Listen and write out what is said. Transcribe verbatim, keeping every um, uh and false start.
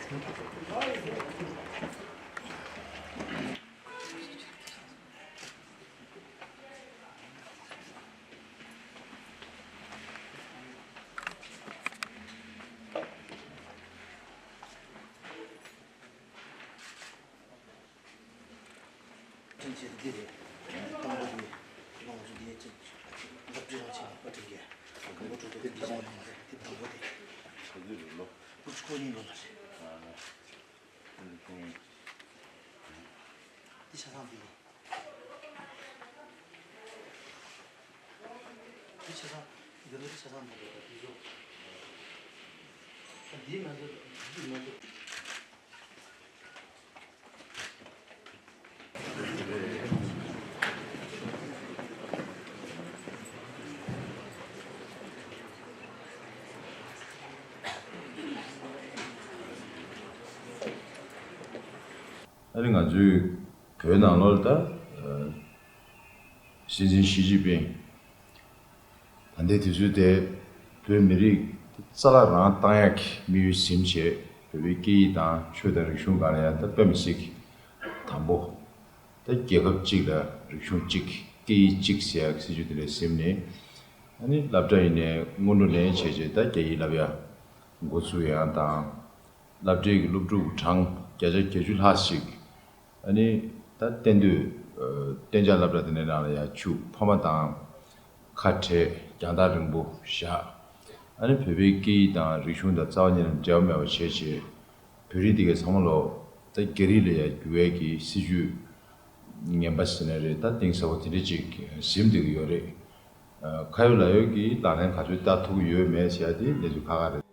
ཐེངས་གཅིག་འདི་རེད། དང་པོ་དེ་ང་ཚོ་འདི་ཅིག་སློབ་གྲྭའི་རང་བྱས་པ་དྲན་གྱི་གང་པོ་འགྲོ་དུས་དེ་འདི་བྱས་པ་དེ་དང་པོ་དེ། ཕྲུ་གུ་ཆུ་ཚོད་གཉིས་ལོ་ལ་རེད། འདི་ཆ་ཚང་འདི་རེད། འདི་ཆ་ཚང་འདི་ལོ་འདི་ཆ་ཚང་འདི་རེད། འདི་ཚོ་འདི་མ་ཚོ་འདི་མ་ཚོ། ཨ་ནི་ང་ཚོའི་བོད་ནང་ལོགས་ལ་ད་སྲིད་འཛིན་ཞི་ཅིན་ཕིང་ད་ལྟའི་དུས་ཚོད་དེ་བོད་མི་རིགས་རྩ་བ་རང་བཏང་ཡག་གི་དམིགས་ཡུལ་ཟིན་བྱས། བོད་པའི་སྐད་ཡིག་དང་ཆོས་དང་རིག་གཞུང་སྒང་ལ་ཡང་ད་དཔེ་མི་སྲིད་དང་པོ། ད་རྒྱལ་ཁབ་གཅིག་ལ་རིག་གཞུང་གཅིག་སྐད་ཡིག་གཅིག་ཟེར་ཡག་གི་སྲིད་ཇུས་དེ་ལ་གཟིམ་ནས། ཨ་ནི་སློབ་གྲྭ་ཡིན་ནའི་སྔོན་འགྲོ་ནས་བྱས་བྱས་ད་རྒྱ་ཡིག་བསླབ་ཡག་འགོ་ཚུགས་ཡག་དང་། སློབ་གྲྭའི་གི་སློབ་ཕྲུག་གྲངས་བརྒྱ་ཆ་བརྒྱད་ཅུ་ལྷག་ཞིག་ཨ་ནི་ད་གཏན་སྡོད་ཨ་གཏན་འཇགས་སློབ་གྲྭ་དེ་འདྲའི་ནང་ལ་ཡར་བཅུག་ཕ་མ་དང་ཁ་བྲལ་རྒྱང་ཐག་རིང་པོ་བཞག་ཨ་ནི་བོད་པའི་སྐད་ཡིག་དང་རིག་གཞུང་དང་རྩ་བ་ཉིད་ནས་འབྲལ་བ་མེད་པ་བྱས་བྱས། བོད་རིགས་དེ་གའི་ཚང་མ་ལོ་ད་རྒྱ་རིགས་ལ་ཡར་བསྒྱུར་བའི་གི་སྲིད་ཇུས་ངན་པ་ཟེར་ན་རེད། ད་གཏིང་ཟབ་པོ་དེ་འདྲ་ཅིག་ཟིན་བསྡད་ཀྱི་ཡོད་རེད། ཨ་ཁ་ཡོད་ལག་ཡོད་ཀྱིས་ལག་ལེན་ག་ཚོད་བསྟར་ཐུབ་ཀྱི་ཡོད་མེད་ཟེར་ཡ་དེ་གནས་ཚུལ་ཁག་ཁག་རེད།